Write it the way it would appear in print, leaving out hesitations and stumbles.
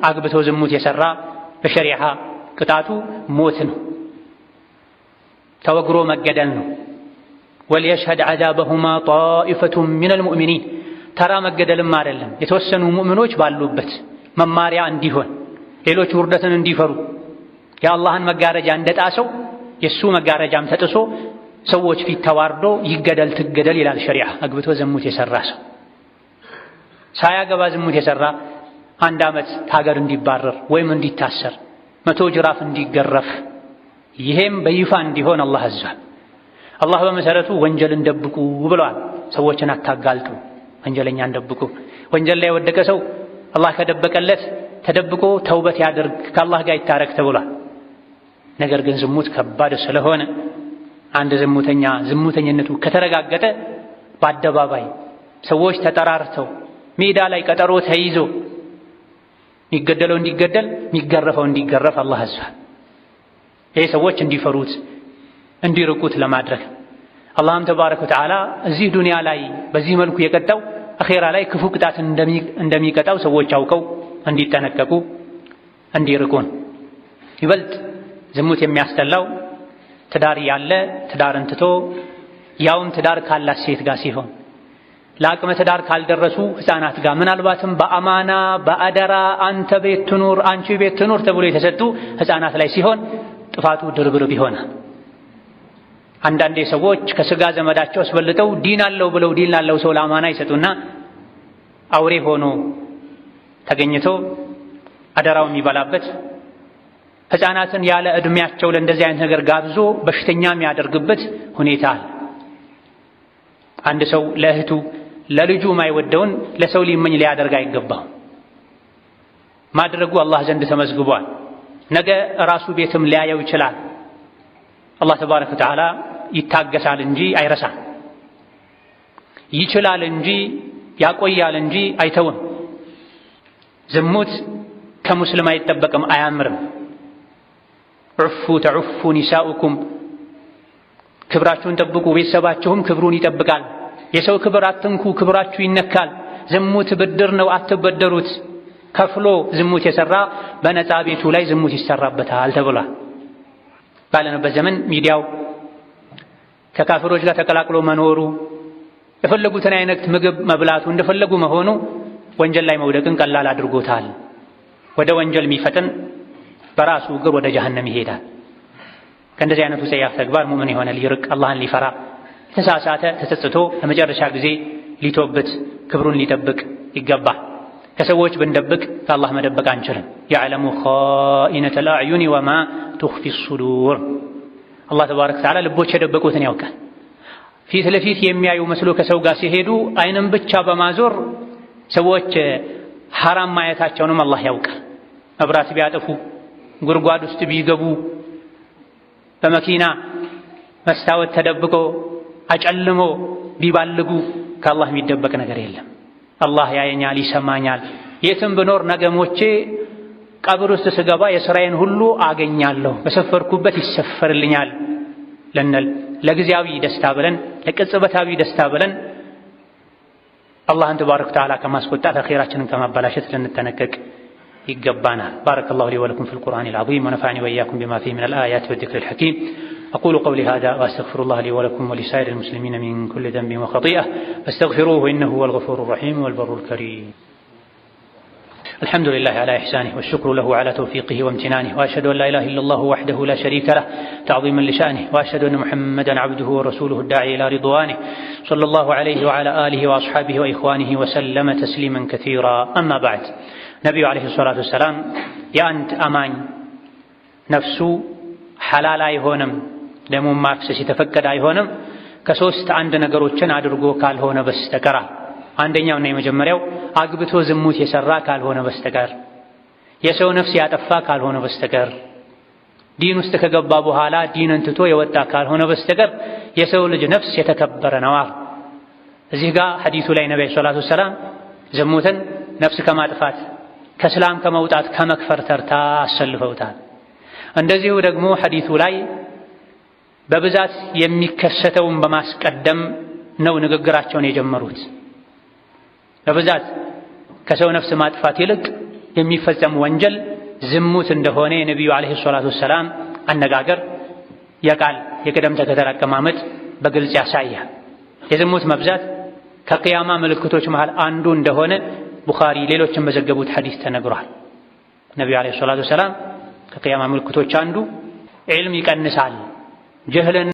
አግብቶ ዝሙት የሠራ በሸሪዓ ቅጣቱ ሞት ነው፣ ተወግሮ መገደል ነው። وليشهد عذابهما طائفة من المؤمنين። ተራ መገደልም አይደለም፣ የተወሰኑ ሙእሚኖች ባሉበት መማሪያ እንዲሆን፣ ሌሎች ውርደትን እንዲፈሩ፣ የአላህን መጋረጃ እንደጣሰው የእሱ መጋረጃም ተጥሶ ሰዎች ፊት ተዋርዶ ይገደል ትገደል ይላል ሸሪዓ። አግብቶ ዝሙት የሠራ ሰው፣ ሳያገባ ዝሙት የሠራ 1 ዓመት ከሀገር እንዲባረር ወይም እንዲታሰር፣ 100 ጅራፍ እንዲገረፍ፣ ይሄም በይፋ እንዲሆን አላህ አዟል። አላህ በመሰረቱ ወንጀልን ደብቁ ብለዋል። ሰዎችን አታጋልጡ፣ ወንጀለኛን ደብቁ። ወንጀል ላይ የወደቀ ሰው አላህ ከደበቀለት ተደብቆ ተውበት ያድርግ፣ ከአላህ ጋር ይታረቅ ተብሏል። ነገር ግን ዝሙት ከባድ ስለሆነ አንድ ዝሙተኛ ዝሙተኝነቱ ከተረጋገጠ በአደባባይ ሰዎች ተጠራርተው ሜዳ ላይ ቀጠሮ ተይዞ የሚገደለው እንዲገደል፣ የሚገረፈው እንዲገረፍ አላህ አዟል። ይሄ ሰዎች እንዲፈሩት እንዲርቁት ለማድረግ፣ አላህም تبارك وتعالى እዚህ ዱንያ ላይ በዚህ መልኩ የቀጣው አኼራ ላይ ክፉ ቅጣት እንደሚቀጣው ሰዎች አውቀው እንዲጠነቀቁ እንዲርቁን። ይበልጥ ዝሙት የሚያስጠላው ትዳር ያለ ትዳርን ትቶ ያውም ትዳር ካላት ሴት ጋር ሲሆን፣ ለአቅመ ትዳር ካልደረሱ ሕፃናት ጋር፣ ምናልባትም በአማና በአደራ አንተ ቤት ትኑር አንቺ ቤት ትኑር ተብሎ የተሰጡ ሕፃናት ላይ ሲሆን ጥፋቱ ድርብርብ ይሆናል። አንዳንዴ ሰዎች ከስጋ ዘመዳቸው አስበልጠው ዲን አለው ብለው ዲን ላለው ሰው ለአማና ይሰጡና አውሬ ሆኖ ተገኝቶ አደራው የሚበላበት፣ ሕፃናትን ያለ ዕድሜያቸው ለእንደዚህ አይነት ነገር ጋብዞ በሽተኛ የሚያደርግበት ሁኔታ አለ። አንድ ሰው ለእህቱ ለልጁ የማይወደውን ለሰው ሊመኝ ሊያደርግ አይገባም። ማድረጉ አላህ ዘንድ ተመዝግቧል። ነገ ራሱ ቤትም ሊያየው ይችላል። አላህ ተባረከ ወተዓላ ይታገሳል እንጂ አይረሳም። ይችላል እንጂ ያቆያል እንጂ አይተውም። ዝሙት ከሙስሊም አይጠበቅም፣ አያምርም። عفوا تعف نساؤكم፣ ክብራችሁን ጠብቁ፣ ቤተሰባችሁም ክብሩን ይጠብቃል። የሰው ክብር አትንኩ፣ ክብራችሁ ይነካል። ዝሙት ብድር ነው፣ አትበደሩት። ከፍሎ ዝሙት የሠራ በነፃ ቤቱ ላይ ዝሙት ይሰራበታል ተብሏል። ባለንበት ዘመን ሚዲያው ከካፍሮች ጋር ተቀላቅሎ መኖሩ፣ የፈለጉትን አይነት ምግብ መብላቱ፣ እንደፈለጉ መሆኑ ወንጀል ላይ መውደቅን ቀላል አድርጎታል። ወደ ወንጀል የሚፈጥን በራሱ እግር ወደ ጀሀነም ይሄዳል። ከእንደዚህ አይነቱ ጸያፍ ተግባር ሙእምን የሆነ ሊርቅ፣ አላህን ሊፈራ፣ የተሳሳተ ተጸጽቶ ለመጨረሻ ጊዜ ሊቶብት፣ ክብሩን ሊጠብቅ ይገባል። ከሰዎች ብንደብቅ ከአላህ መደበቅ አንችልም። يعلم خائنة الأعين وما تخفي الصدور። አላህ تبارك وتعالى ልቦች የደበቁትን ያውቃል። ፊት ለፊት የሚያዩ መስሎ ከሰው ጋር ሲሄዱ አይንን ብቻ በማዞር ሰዎች ሐራም ማየታቸውንም አላህ ያውቃል። መብራት ቢያጠፉ፣ ጉድጓድ ውስጥ ቢገቡ፣ በመኪና መስታወት ተደብቆ አጨልሞ ቢባልጉ ከአላህ የሚደበቅ ነገር የለም። አላህ ያየኛል፣ ይሰማኛል። የትም ብኖር ነገ ሞቼ ቀብር ውስጥ ስገባ የሥራዬን ሁሉ አገኛለሁ፣ በሰፈርኩበት ይሰፈርልኛል ልንል፣ ለጊዜያዊ ደስታ ብለን ለቅጽበታዊ ደስታ ብለን አላህን تبارك وتعالى ከማስቆጣት አኼራችንን ከማበላሸት ልንጠነቀቅ ይገባናል። بارك الله لي ولكم في القرآن العظيم ونفعني وإياكم بما فيه من الآيات والذكر الحكيم። أقول قولي هذا وأستغفر الله لي ولكم ولسائر المسلمين من كل ذنب وخطيئة فاستغفروه إنه هو الغفور الرحيم والبر الكريم። الحمد لله على إحسانه، والشكر له على توفيقه وامتنانه، وأشهد أن لا إله إلا الله وحده لا شريك له تعظيما لشأنه، وأشهد أن محمدا عبده ورسوله الداعي إلى رضوانه، صلى الله عليه وعلى آله وأصحابه وإخوانه وسلم تسليما كثيرا። أما بعد፣ ነቢዩ عليه الصلاة والسلام የአንድ አማኝ ነፍሱ ሐላል አይሆንም፣ ደሙን ማፍሰስ የተፈቀደ አይሆንም ከሶስት አንድ ነገሮችን አድርጎ ካልሆነ በስተቀር። አንደኛውና የመጀመሪያው አግብቶ ዝሙት የሰራ ካልሆነ በስተቀር፣ የሰው ነፍስ ያጠፋ ካልሆነ በስተቀር፣ ዲን ውስጥ ከገባ በኋላ ዲንን ትቶ የወጣ ካልሆነ በስተቀር የሰው ልጅ ነፍስ የተከበረ ነው። እዚህ ጋር ሐዲሱ ላይ ነቢ الصلاة والسلام ዝሙትን ነፍስ ከማጥፋት፣ ከእስላም ከመውጣት፣ ከመክፈር ተርታ አሰልፈውታል። እንደዚሁ ደግሞ ሐዲሱ ላይ በብዛት የሚከሰተውን በማስቀደም ነው ንግግራቸውን የጀመሩት። በብዛት ከሰው ነፍስ ማጥፋት ይልቅ የሚፈጸም ወንጀል ዝሙት እንደሆነ የነቢዩ ዓለይሂ ሰላቱ ወሰላም አነጋገር የቃል የቅደም ተከተል አቀማመጥ በግልጽ ያሳያል። የዝሙት መብዛት ከቅያማ ምልክቶች መሃል አንዱ እንደሆነ ቡኻሪ ሌሎችን በዘገቡት ሐዲስ ተነግሯል። ነቢዩ ዓለይሂ ሰላቱ ወሰላም ከቅያማ ምልክቶች አንዱ ዒልም ይቀንሳል፣ ጀህልን